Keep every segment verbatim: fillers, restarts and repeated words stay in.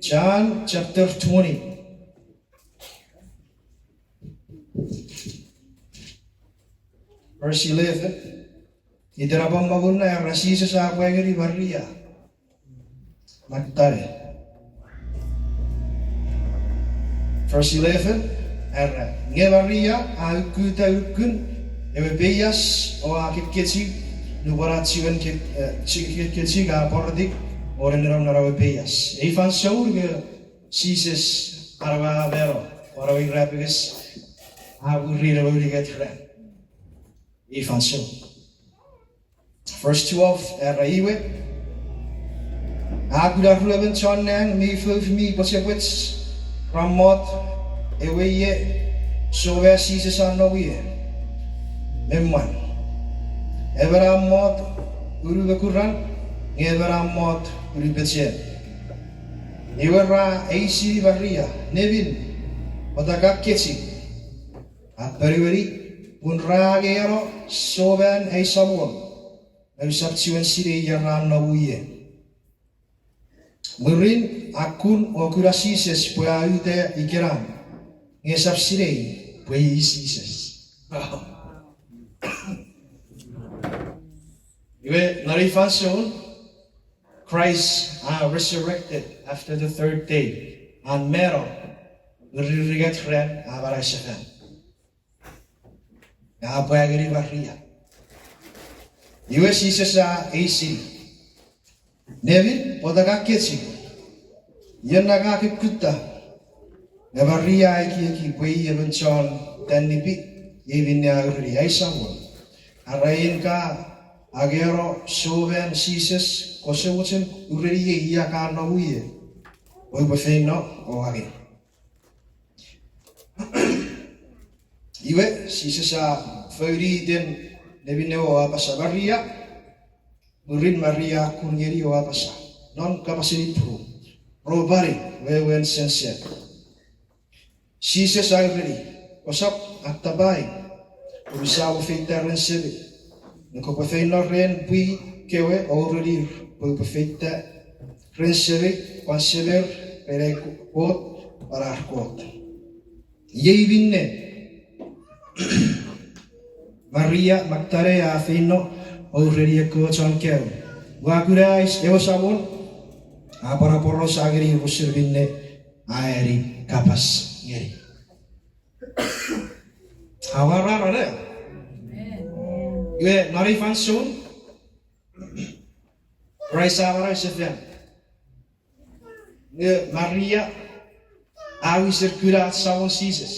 John chapter twenty, verse eleven. Iten apwangapwang na era Jises a pwa ngeni Maria Maktala. Verse eleven, era, nge Maria a ukuta unukun ewe peias o a kekkechik nupwen a chiwen ke-, eh, chi-, kekkechik a pwaratik o nonnom non ewe peias. Ei fansoun nge Jises an ewe a mano, pwan ewe irapenges a mwirin ewe unungat ran. Ei fansoun. Verse twelve, era, iwe, a kuna ruemon chon nang mi fouf mi pwechepwech ra mot ewe ie soman Jises a nom ie me mwan. Emon a mot unumokuran, nge emon a mot unupechen. Iwe ra eisini Maria, nemin, pwata ka kechiw? A ponueni, pun ra angeno soman ai Samon, nge usap chiwen sinei ia ra nom ie. Mwirin a kun o kuna Jises pwe a uta ikenan, nge esap sinei pwe i Jises. Iwe, non ei fansoun, Christ, uh, resurrected after the third day. An mano, mwirin unungat ran a manausefan. A pwa ngeni Maria. Iwe Jises a eisini, nemin, pwata ka kechiw? Ion na ka kukutta? Nge Maria a ekieki pwe i emon chon tanipi, iei minne a ureni, ai Samon, are en ka angeno soman Jises, kose mochen ureniei ia ka nom ie, pwe upwe feino o angei. Iwe Jises a founi iten neminne o apasa, Maria. Mwirin Maria a kun ngeni o apasa non kapasen Ipru, Raboni, wewen sense. Jises a ureni, kosap attapa, pun usap feita ren Semei, nge kopwe feino ren pwii kewe o urenir pwe upwe feita ren Semei, pwan Semer, ren ai Kot, pwan ar Kot. Iei minne Maria Maktala a feino o ureni ekkewe chon kaeo, ua kuna ewe Samon, a pwan aporausa ngeniir usun minne a eani kapas ngeni. Amwarar, ne? Iwe non ei fansoun, Kraist a manausefan. Nge Maria a wisen kuna ach Samon Jises.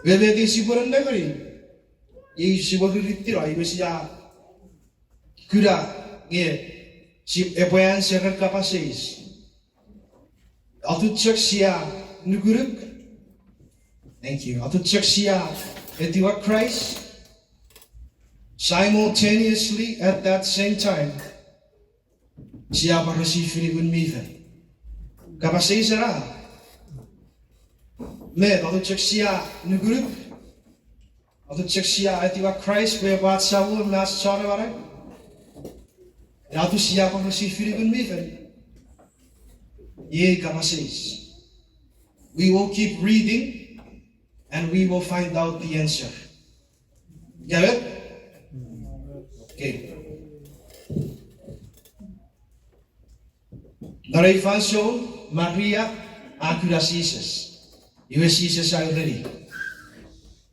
Iwe met sipwe nengeni, iei sipwe ririttino, iwe sia kuna, nge si epwe answer ren kapas eis. Atun chok sia nukunuk. Thank you. Atun chok sia etiwa Kraist, simultaneously at that same time, sia pwan receive-ini Ngun mi Fel. Kapas eis ena, met, atun chok sia nukunuk, atun chok sia etiwa Kraist pwe epwe ach Samon me ach Chon Amanau, atun sia pwan receive-ini Ngun mi Fel. Iei kapas eis. We will keep reading and we will find out the answer. Ika met? Okay. Non ei fansoun Maria a kuna Jises. Iwe Jises a ureni,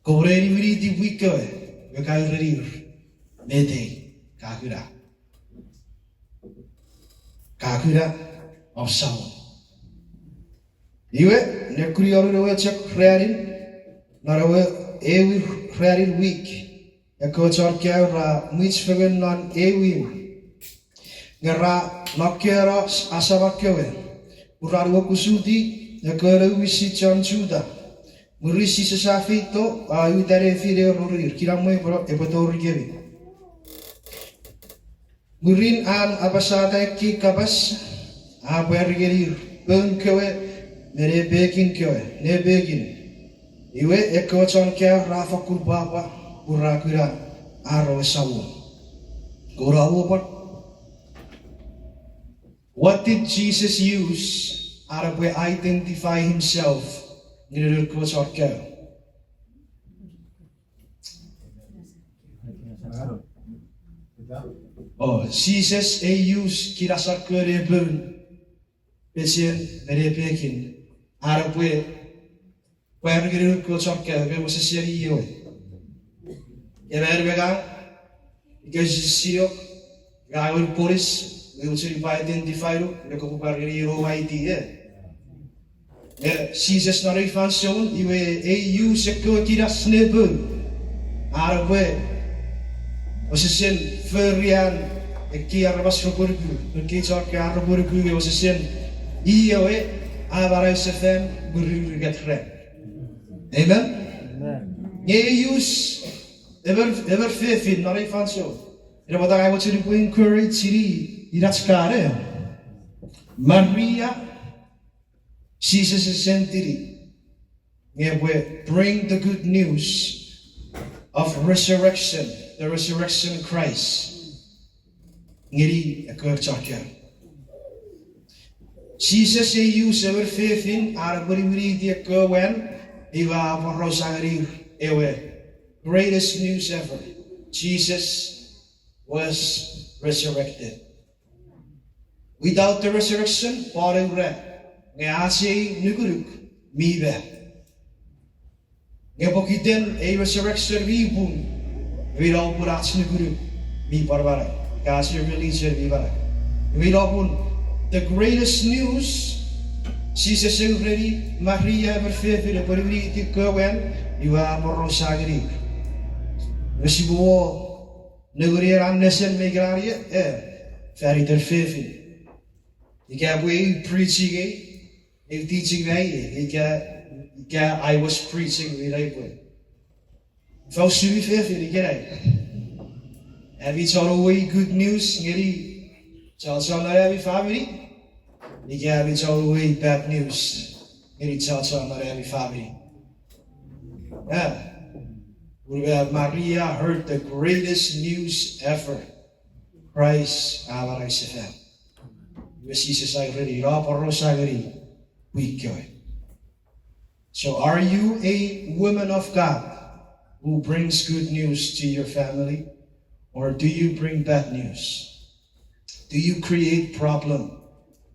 kopwe niwiniti pwii kewe, iwe ka urenir, met ei ka kuna? Ka kuna om Samon. Iwe, nekunion ewe chok ranin, non ewe ewin ranin wik, ekkewe chon kaeo ra mwich fengen non ewin, nge ra nokeno asaman kewe, pun ra nuokusiti ekkewe nouwisin chon Juta. Mwirin Jises a feito, a uta nefinen, a erenir, kinamwe epwe tori kemi. Mwirin an apasata ekkei kapas, a pwari ngenir poun kewe me nepekin kewe, nepekin. Iwe ekkewe chon kaeo ra fakkun pwapwa pun ra kuna ar ewe Samon. Kouno a wor pwan. What did Jesus use an epwe identify himself ngeni noun kewe chon kaeo. O Jises e use kinasar kewe ne poun, pechen me nepekin, an epwe pwar ngeni noun kewe chon kaeo pwe wesesen i ewe. Emon me ngang, ika sisiniok, ngang ewe polis, nge mochen upwe identify nuk, nge kopwe pwar ngeni ewe I D, e. Nge Jises non ei fansoun iwe e use ekkewe kinas ne poun an epwe wesesen fori an ekkei aramas repwe nuku, ekkei chon kaeo repwe nuku nge wesesen i ewe a manausefan mwirin unungat ran. Amen? Nge e use emon, emon fefin non ei fansoun. Ina pwata ngang mochen upwe encourage-ini inach kana, Maria, Jises e sentini nge epwe bring the good news of resurrection, the resurrection Christ, ngeni ekkewe chon kaeo. Jises e use emon fefin an epwe niwiniti ekkewe mwan, iwe a aporausa ngenir ewe greatest news ever. Jesus was resurrected. Without the resurrection, pwan ew ra, nge ach ei nukunuk mi ma. Nge pokiten ei resurrection mi pung, iwe ina popun ach nukunuk mi pwan manau, ika ach religion mi manau. Iwe ina popun the greatest news, Jises e ureni Maria emon fefin epwe niwiniti ekkewe mwan, iwe a aporausa ngenir. Iwe sipwe wor nengeni ena nesen me ikenan ie, e, fan iten fefin. Ika pwe ei preaching ei, ei teaching me ei, ika, ika I was preaching me ina pwe, ifa usun ami fefin ikenai? Ami chon uwei good news ngeni chochon non ami famini, ika ami chon uwei bad news ngeni chochon non ami famini? Pun Maria heard the greatest news ever. Christ a manausefan. Iwe Jises a ureni, ina aporausa ngeni pwi kewe. So are you a woman of God who brings good news to your family, or do you bring bad news? Do you create problem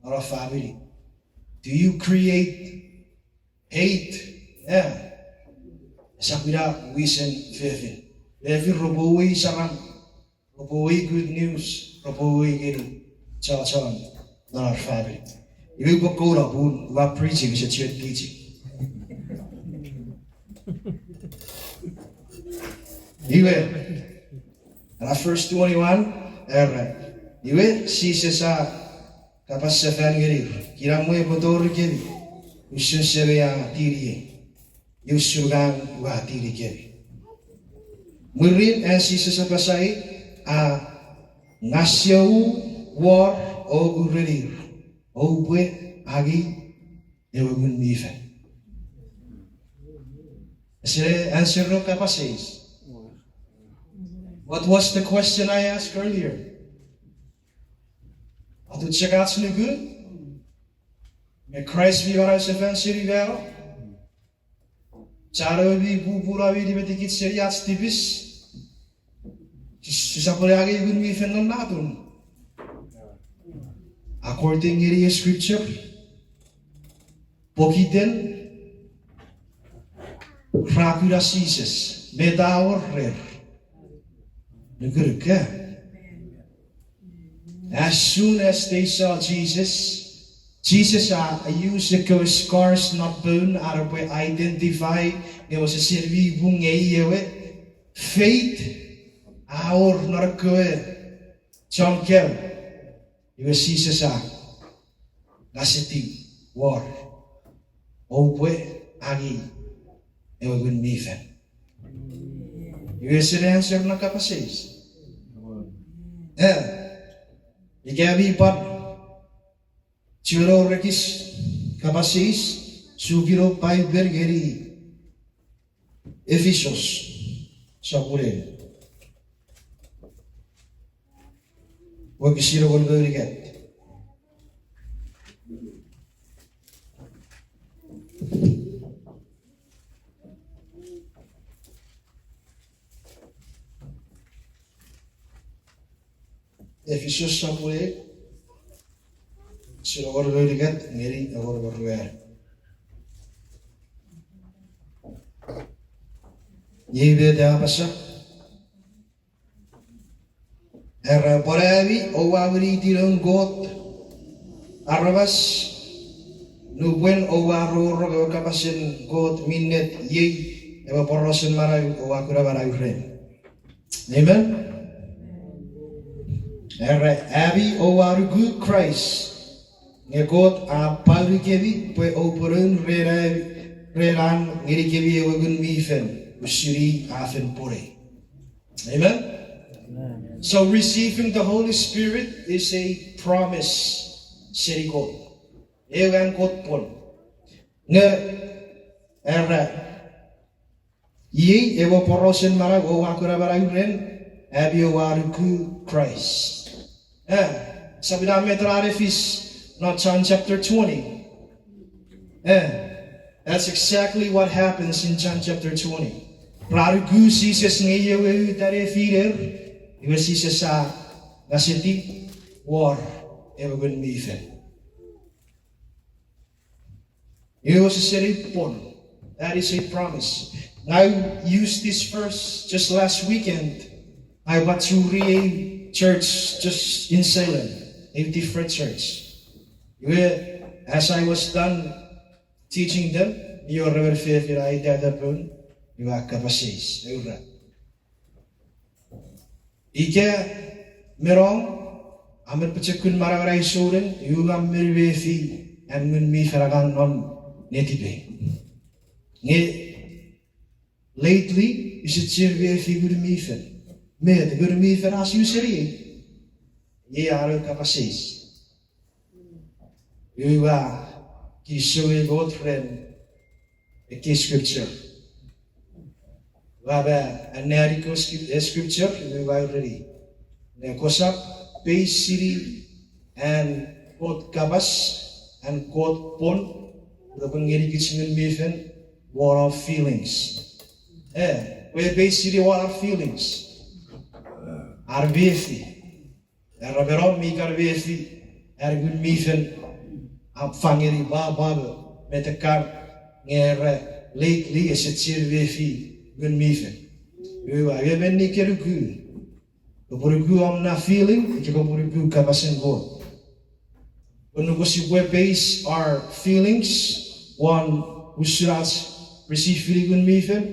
in our family? Do you create hate? E, esap ina wisen fefin. Fefin repwe uwei saram, repwe uwei good news, repwe uwei ngeni chochon non ar famini. Iwe upwe kouno pun ua preaching, use chiwen teaching. Iwe, ena verse twenty-one, era, iwe Jises a kapas sefan ngenir, kinamwe epwe tori kemi, usun Semei a tiniei, iwe usun ngang ua tini kemi. Mwirin an Jises apasa ei, a ngaseu wor o urenir, oupwe angei ewe Ngun mi Fel. Ese answer non kapas eis. What was the question I asked earlier? Atun chok ach nuku nge Kraist mi manausefan seni mano. Chan ewe mi pupuno mi nimetikich seni ach tipis, sisapwene angei Ngun mi Fel non natun. According ngeni scripture, pokiten ra kuna Jises, met a wor rer? Nukunuk, e? As soon as they saw Jesus, Jises a use ekkewe scars non poun an epwe identify nge wesesen mi pung nge i ewe. Faith a wor non ekkewe chon kaeo. Iwe Jises a ngasetiw wor, oupwe angei ewe Ngun mi Fel. Iwe ese answer non kapas eis. E, ika mi pwan chiwen wor ekis kapas eis, sukino Paipen ngeni Efisos sopun ew, wokisin engon me unungat. Efisus sopun ew, wokisin engon me unungat ngeni engon me ruanu. Iei met a apasa. Era, pwan ami oua winiti noun Kot aramas, nupwen oua rongorong ewe kapasen Kot mi ennet, iei ewe porausen manau oua kuna manau ren. Amen. Era, ami oua nuku Kraist, nge Kot a pwaunikemi pwe oupwe noun ren, ren an ngenikemi ewe Ngun mi Fel, usun i a fen pwonei. Amen? Amen. So receiving the Holy Spirit is a promise seni Kot. Ewe an Kot pwon. Nge, era, iei ewe porausen manau oua kuna manau ren, ami oua nuku Kraist. Eh, sap ina met ra ne fis non John chapter twenty. Eh, that's exactly what happens in John chapter twenty. Ra nuku Jises nge i ewe uta nefiner, iwe Jises a ngaseti won ewe Ngun mi Fel. Iwe wesewesen pwon. That is a promise. Ngang used this verse just last weekend. I went to a church just in Salem, a different church. Iwe, as I was done teaching them, iwe emon fefin a aitata poun, iwe a kapas eis, a ura, ika me nom a men pochokun manauan ai souneng, iwe ngang mi mefi an Ngun mi Fel angang non netipei. Nge lately, use chiwen mefi Ngun mi Fel. Met Ngun mi Fel a su seniei? Iei an kapas eis. Iwe ua kinisou ngeni Kot ren ekkei scripture. Ua anneani ekkei scripture, iwe ua ereni, nge kosap base-ini an Kot kapas, an Kot pwon, repwe ngenikich Ngun mi Fel won our feelings. Eh, pwe base-ini won our feelings. Ar mefi. Era me nom mi kan mefi an Ngun mi Fel a fangeni pwapwa me met kan, nge era lately ese chiwen mefi Ngun mi Fel. Iwe, iwe met ika nuku, kopwe nuku om na feeling ika kopwe nuku kapasen Kot? Pwe nupwen sipwe base our feelings won usun ach receive-ini Ngun mi Fel,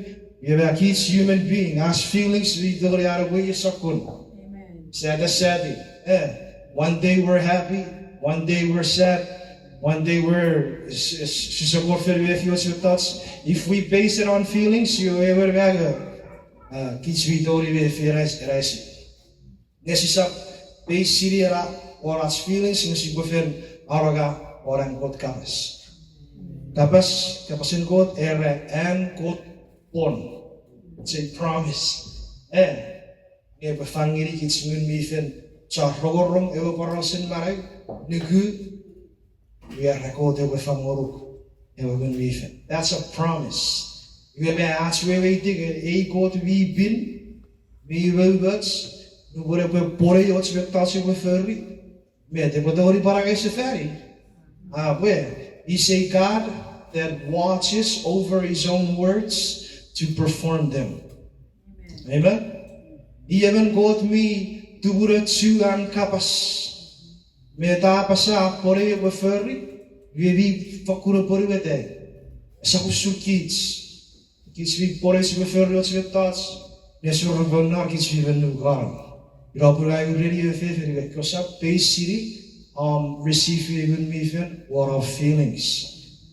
iwe kich human being, ach feelings mi tongeni an epwe ie sokkun. Amen. Sata sati. Eh, one day we're happy, one day we're sad, one day we're s- s- sisapor fen mefi och mettoch. If we base it on feelings, iwe ewe mango, ah, kich mi tongeni mefi ena isi. Nge sisap base-ini ena won ach feelings, nge sipwe fen anonga won an Kot kapas. Kapas, kapasen Kot era an Kot pwon. It's a promise. Eh, nge epwe fang ngenikich Ngun mi Fel, chon rongorong ewe porausen manau, nuku, iwe era Kot epwe fang ngonuk ewe Ngun mi Fel. That's a promise. Iwe me ach weweiti ngeni ei Kot mi pin, mi umoumoch, nupwen epwe pwonei och mettoch epwe fori, met epwe tongeni pwan angei sefani? A pwe, he's a God that watches over his own words to perform them. Amen? I emon Kot mi tumunochu an kapas. Met a apasa a pwonei epwe fori, iwe mi fakkun apwonueta. Esap usun kich. Kich mi pwonei sipwe fori och mettoch, nge ese wor pwan non kich mi men nukuno. Ina pun ai ureni ewe fefin, iwe kosap base-ini om receive-ini Ngun mi Fel won our feelings.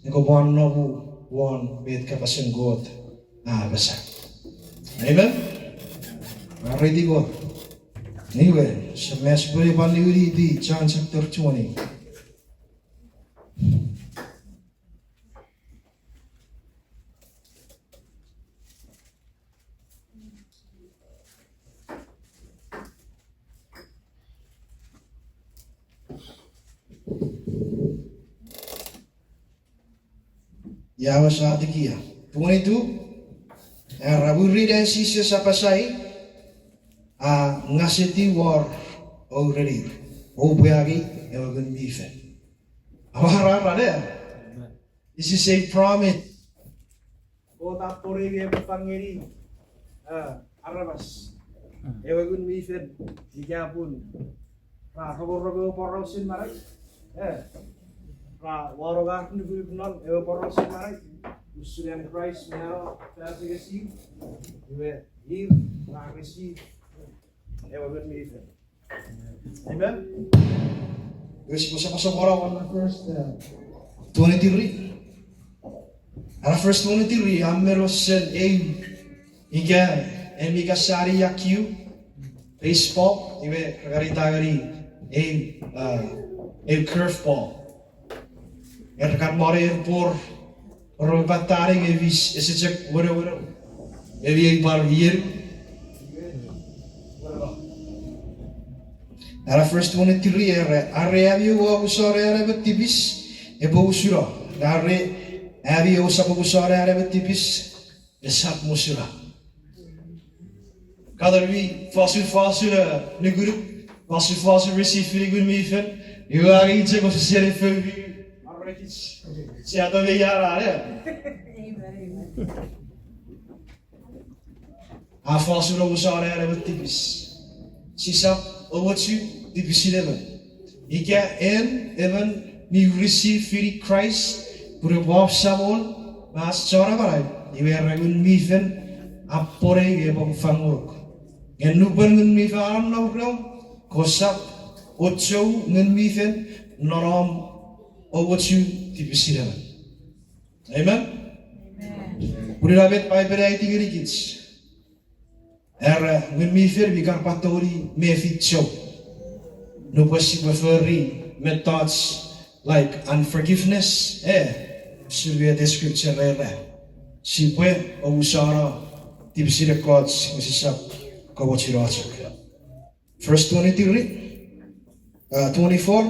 Nge kopwe anomu won met kapasen Kot a apasa. Amen? Alrighty, Kot. Anyway, so me sipwe pwan niwiniti John chapter twenty. Ia wes a tekia? Twenty-two. Era, mwirin an Jises apasa ei, a ngasetiw wor, o urenir, oupwe angei ewe Ngun mi Fel. Amwarar, a? This is a promise. Kot a pwon nge epwe fang ngeni, a, aramas ewe Ngun mi Fel ika pun ra rongorong ewe porausen manau, e, ra wanong ar nukunuk non ewe porausen manau, usun an Kraist mano fan asengesir, iwe ir ra receive ewe Ngun mi Fel. Amen. Iwe sipwe sopwosopwono won verse, uh, twenty-three. Ara verse twenty-three a men wesen eu, ika en mi kan sani akiu baseball, iwe re kan ita ngeni eu, uh, eu curveball. Nge re kan mone en por oro pattani nge fis ese chok weneweno. Emi ei pwan ier. Ara verse twenty-three era, are ami oua omusano an emon tipis, epwe omusuno. Nge are ami ousap omusano an emon tipis, esap musuno. Katon mi fosun fosun, e, nukunuk, fosun fosun receive-ini Ngun mi Fel, iwe angei chok wesesen foumi, are kich, sia to me iara, e. A fosun omusano an emon tipis. Sisap omochu tipisin emon. Ika en emon mi receive-ini Kraist pun epwe om Samon me ach Chon Amanau, iwe ewe Ngun mi Fel a pwon nge epwe fang ngonuk. Nge nupwen Ngun mi Fel a nom reom, kosap ochou Ngun mi Fel non om omochu tipisin emon. Amen? Pun ina met Paipen a aiti ngenikich. Era Ngun mi Fel mi kan pwan tongeni mefi chou. Nupwen sipwe fori mettoch like unforgiveness, e, usun met scripture era, sipwe omusano tipisin ekkoch nge sisap komochuno chok. Verse twenty-three, uh, twenty-four,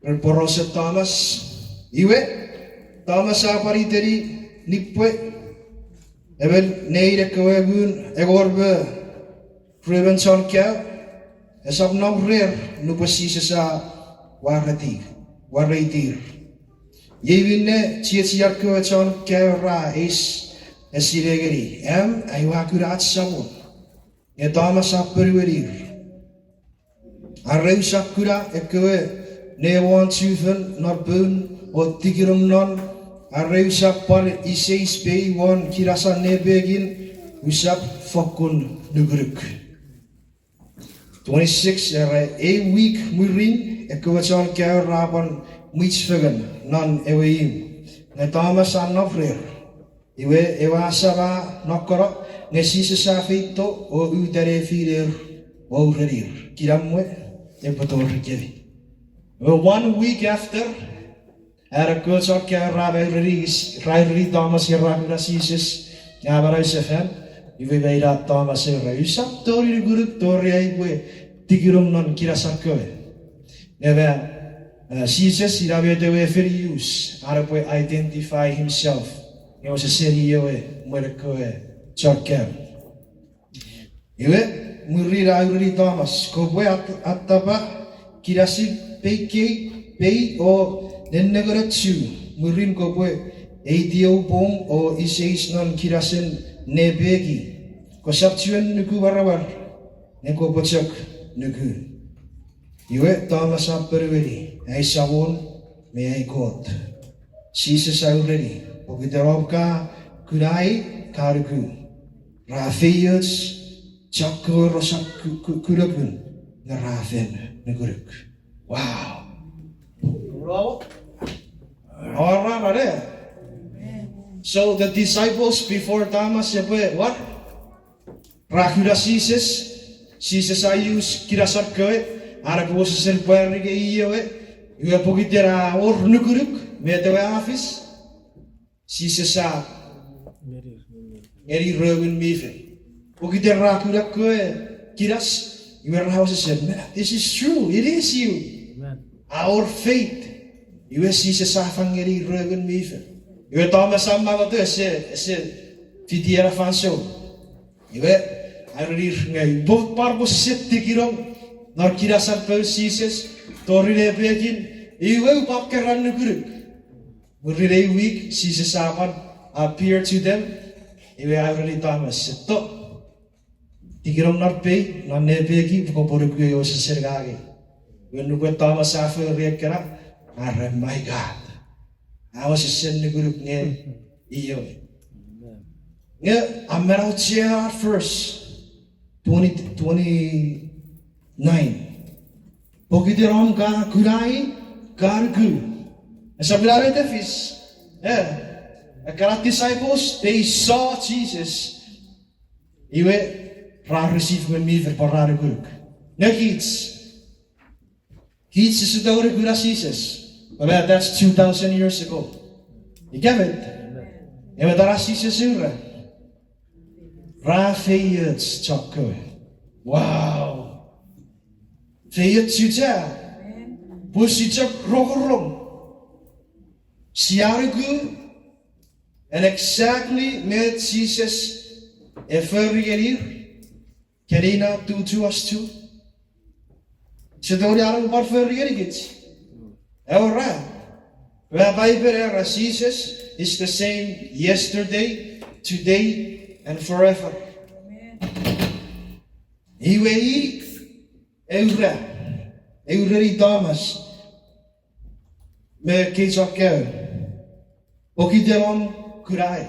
ren porausen Thomas. Iwe, Thomas a pwan iteni Nipwe, emon nein ekkewe ngun engon me ruemon chon kaeo, esap nom rer nupwen Jises a wareitir, wareitir. Iei minne chiechian kewe chon kaeo ra eis, esinei ngeni, am aua kuna ach Samon? Nge Thomas a ponuenir, are usap kuna ekkewe newon chufen non poun o tikinong non, are usap pwan iseis pei won kinasan nepekin, usap fokkun nukunuk. Twenty-six, era ei wik mwirin ekkewe chon kaeo ra pwan mwich fengen non ewe imw, nge Thomas a nom rer. Iwe ewe asam a nokkono, nge Jises a feito o uta nefiner o urenir, kinamwe epwe tori kemi. Iwe one week after, are ekkewe chon kaeo ra ureni, ra ureni Thomas nge ra kuna Jises nge a manausefan, iwe mei na Thomas era, usap tongeni nukunuk tori ai upwe tikinong non kinasan kewe. Nge ma, e, Jises ina met ewe a fen use an epwe identify himself nge weseseni ewe mwen ekkewe chon kaeo. Iwe, mwirin a ureni Thomas, kopwe at-, attapa kinasin peikei, pei o nennengenochu, mwirin kopwe eitieu poum o iseis non kinasen nepeki. Kosap chuen nuku mwaramwar, nge kopwe chok nuku. Iwe Thomas a ponueni, ai Samon me ai Kot. Jises a ureni, pokiten om ka kunai, ka nuku. Ra feioch chokkewe resap ku-, ku-, kunokun, nge ra fen nukunuk. Wow. Ora, ora, ora. So the disciples before Thomas epwe, what? Ra kuna Jises, Jises a use kinasan kewe, are pwe wesesen pwari nge i ewe, iwe pokiten a wor nukunuk, met ewe a fis, Jises a ngeni ewe Ngun mi Fel. Pokiten ra kuna kewe kinas, iwe ra wesesen, man, this is true, it is you. A wor faith, iwe Jises a fang ngeni ewe Ngun mi Fel. Iwe Thomas a mangoto, ese, ese fiti ena fansoun. Iwe, a erenir nge, pwe pwan pwe sise tikinong non kinasan poun Jises, tori nepekin, iwe upwe keran nukunuk. Mwirin ei wik, Jises a pwan appear to them, iwe a ereni Thomas, seto. Tikinong non pei, non nepeki, pwe kopwe nuku ei wesewesen ngang ei. Iwe nupwen Thomas a fori ekkena, a era, My God. A wesewesen nukunuk nge iei. Nge a men auchea verse twenty, twenty-nine. Pokiten om ka kunai, ka nuku. Esap ina met a fis. Eh, ekkana disciples, they saw Jesus. Iwe, ra receive Ngun mi Fel pwe ra nukunuk. Nge kich, kich sise tongeni kuna Jises. But that's two thousand years ago. Ika met? Ewe tara Jises ura. Ra feioch chokkewe. Wow. Feioch chucha. Pwe si chok rongorong. Sia nuku, and exactly met Jises e fori ngenir, can he not do to us too? Ese tongeni an epwe pwan fori ngenikich? Ewe ra. Ra Paipen era, Jesus is the same yesterday, today, and forever. Iwe i, e ura, e ureni Thomas, me kei chok kewe. Pokiten om kunai.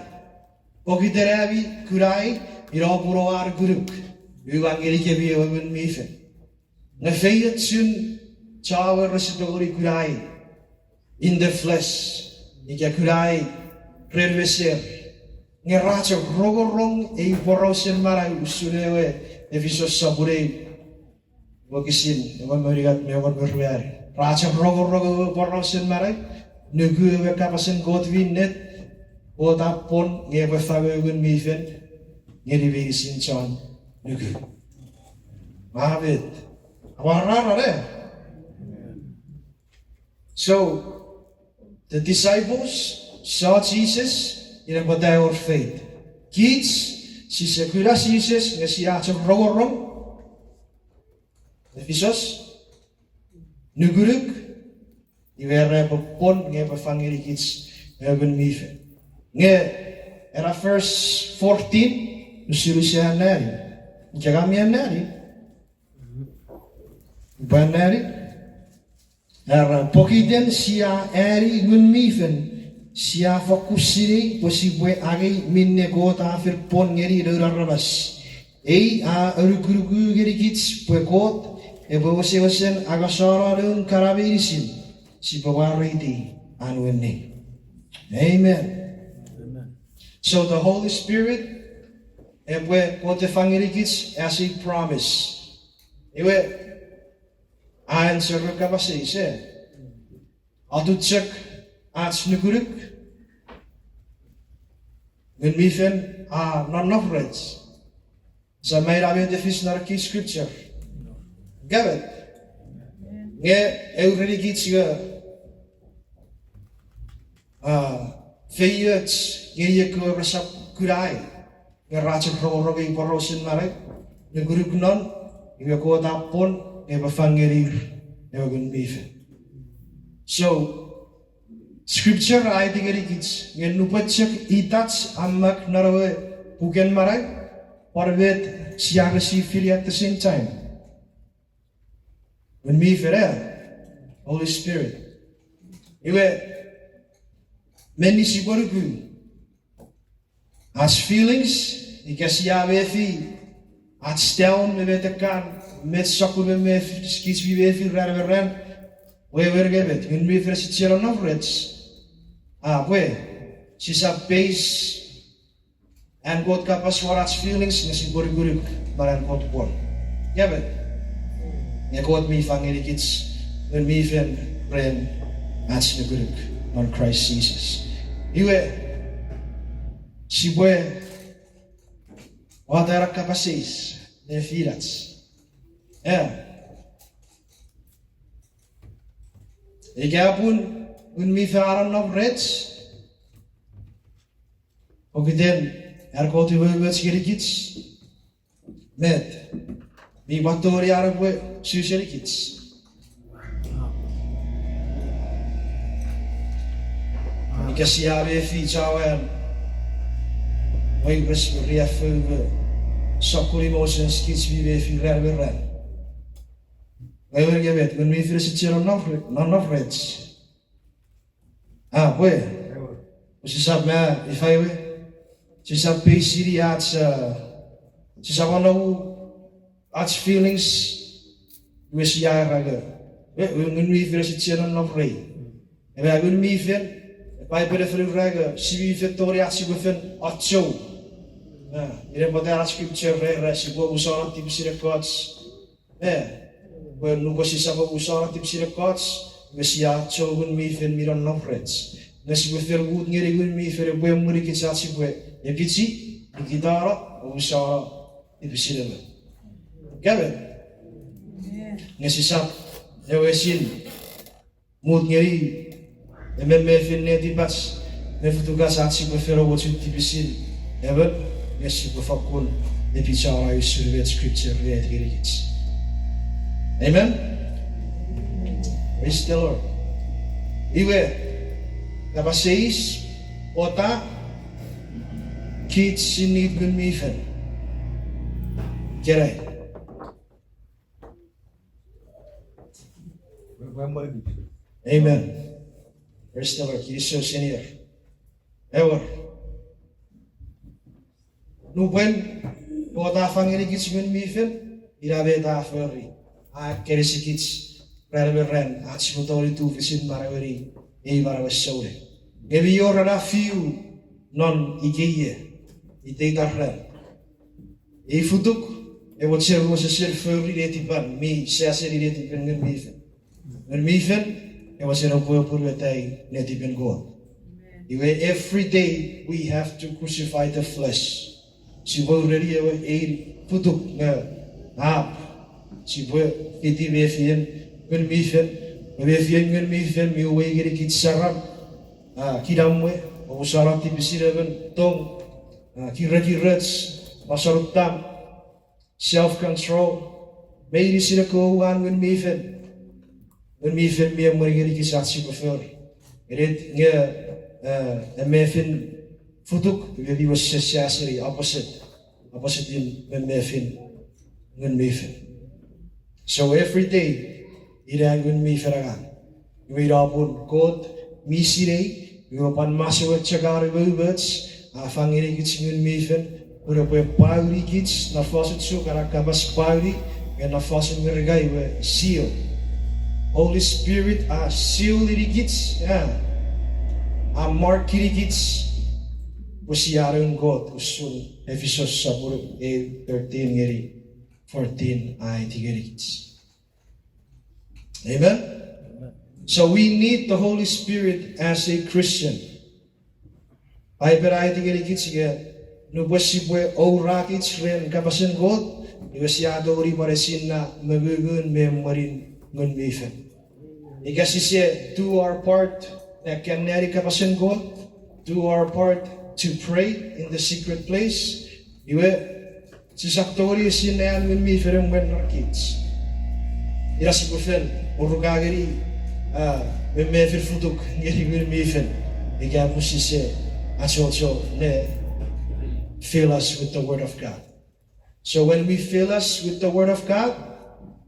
Pokiten ami kunai, ina pun oua nukunuk. Ua ngenikemi ewe Ngun mi Fel. Nge feiochun chon rese tongeni kunai in the flesh, ika kunai ren meser. Nge ra chok rongorong ei porausen manau usun ewe Efisos sopun eu, wokisin engon me unungat me engon me ruanu. Ra chok rongorong ewe porausen manau, nuku ewe kapasen Kot mi ennet, Kot a pwon nge epwe fang ewe Ngun mi Fel ngeni meinisin chon nuku. Amen. Amwararen, eh? So, the disciples saw Jesus, ina pwata a wor faith. Kich, sise kuna Jises nge sia chok rongorong. Efisos, nukunuk, iwe ra pwon nge epwe fang ngenikich ewe Ngun mi Fel. Nge, ena verse fourteen, usun use anneani. Ika ka mi anneani? Upwe anneani? Era, pokiten sia ani Ngun mi Fel, sia fokkun sinei pwe sipwe angei minne Kot a fen pwon ngeni noun aramas. Ei a anukunuku ngenikich pwe Kot epwe wesewesen angasano noun kana meinisin, sipwe mwareiti an we nang. Amen. So the Holy Spirit, epwe Kot e fang ngenikich as a promise. Iwe, a answer ewe kapas eis, eh? Atun chok ach nukunuk, Ngun mi Fel a nonnom rech. Sa mai na met e fis non ekkei scripture. Ika met? Nge e urenikich nge, a, feioch ngeni ekkewe resap kunai, nge ra chok rongorong ei porausen manau, nukunuk non, iwe Kot a pwon nge epwe fang ngenir ewe Ngun mi Fel. So, scripture a aiti ngenikich nge nupwen chok itach a mak non ewe puken manau, pwan met sia receive-ini at the same time? Ngun mi Fel, eh? Holy Spirit. Iwe, menni sipwe nuku, ach feelings, ika sia mefi ach down me metekan, met sokkun me mefi, kich mi mefi ran me ran, wewen nge met, Ngun mi Fel ese chiwen nonnom rech. A pwe, sisap base an Kot kapas won ach feelings nge sipwe nukunuk non an Kot pwon. Ika met? Nge Kot mi fang ngenikich Ngun mi Fel ren ach nukunuk non Christ Jesus. Iwe, sipwe wata ena kapas eis nefinach. Eh. Ika pun Ngun mi Fel a nonnom rech, Pokiten an Kot umoumoch ngenikich, met mi pwan tongeni an epwe su senikich? Ika sia mefi chon weires me riaffou me sokkun emotions kich mi mefi ran me ran, wewen nge met, Ngun mi Fel ese chiwen nonnom rech? A pwe, pwe sisap ma ifa ewe, sisap peisini ach, sisap anomu ach feelings, iwe sia era nge, e, Ngun mi Fel ese chiwen nonnom rei. Ena Ngun mi Fel, Paipen a fen ura nge si mi fen tongeni ach sipwe fen achou. Ina pwata ena scripture ra era sipwe omusano tipisin ekkoch. E, pwe nupwen sisap omusano tipisin ekkoch, iwe sia achou Ngun mi Fel mi nonnom rech. Nge sipwe fen mut ngeni Ngun mi Fel epwe emwenikich ach sipwe ekichi, nikitano, omusano tipisin emon. Ika met? Nge sisap ewe sin mut ngeni ewe memefin netipach me futukach ach sipwe fen omochu tipisin emon, nge sipwe fakkun epichano usun met scripture a aiti ngenikich. Amen? Praise the Lord. Iwe, kapas eis, pwata kich sia need Ngun mi Fel ikenai? Amen. Praise the Lord. Kinisou senior. Ewer, nupwen Kot a fang ngenikich Ngun mi Fel, ina met a fori? A kenisikich ran me ran ach sipwe tongeni tufichin manaueni ei manauen souneng. Nge mi wor ena fiu non ikei, iteiten ran. Ei futuk, ewe mochen wesewesen fori netipan mi saseni netipen Ngun mi Fel. Ngun mi Fel, ewe mochen epwe apwonueta netipen Kot. Iwe, every day we have to crucify the flesh. Sipwe ureni ewe ei futuk nge ap, sipwe fiti mefien Ngun mi Fel, me mefien Ngun mi Fel mi uwei ngenikich saram, a, kinamwe, omusano tipisin emon, tong, a, kirekiroch, mosonottam, self-control, meinisin ekkewe uwan Ngun mi Fel. Ngun mi Fel mi emweni ngenikich ach sipwe fori. Ennet nge, e, memefin futuk, iwe mi wesewesen saseni, opposite, opposite in memefin Ngun mi Fel. So every day, ina Ngun mi Fel angang. Iwe ina pun Kot mi sinei, iwe pwan masouen chok an umoumoch, a fang ngenikich Ngun mi Fel, pun epwe pwaunikich, non fosun Chuuk ena kapas pwauni, nge non fosun Merika iwe seal. Holy Spirit a seal-inikich, a, a mark-inikich pwe sia noun Kot, usun Efisos sopun ew, thirteen ngeni fourteen a aiti ngenikich. Amen? So we need the Holy Spirit as a Christian. Paipen a aiti ngenikich ika nupwen sipwe ourakich ren kapasen Kot, iwe sia tongeni pwan esinna mongungun me emwenin Ngun mi Fel. Ika sise do our part ne kan anneani kapasen Kot, do our part to pray in the secret place, iwe sisap tongeni esinna an Ngun mi Fel emwen non kich. Ina sipwe fen uruka ngeni, a, memefin futuk ngeni Ngun mi Fel ika pun sise achocho ne fill us with the word of God. So when we fill us with the word of God,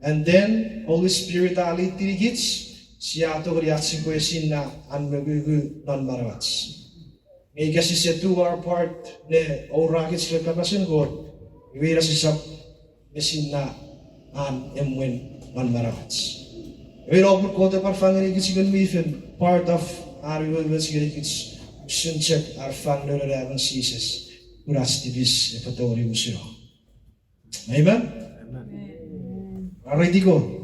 and then Holy Spirit a lead-inikich, sia tongeni ach sipwe esinna an mongungun non manauach. Nge ika sise do our part ne ourakich ren kapasen Kot, iwe ina sisap esinna an emwen non manauach. Iwe ina pun Kot epwe fang ngenikich Ngun mi Fel, part of an umoumoch ngenikich, usun chok an fang Noun Anaemon Jises, pun ach tipis epwe tongeni musuno. Amen? Amen. Are tiko.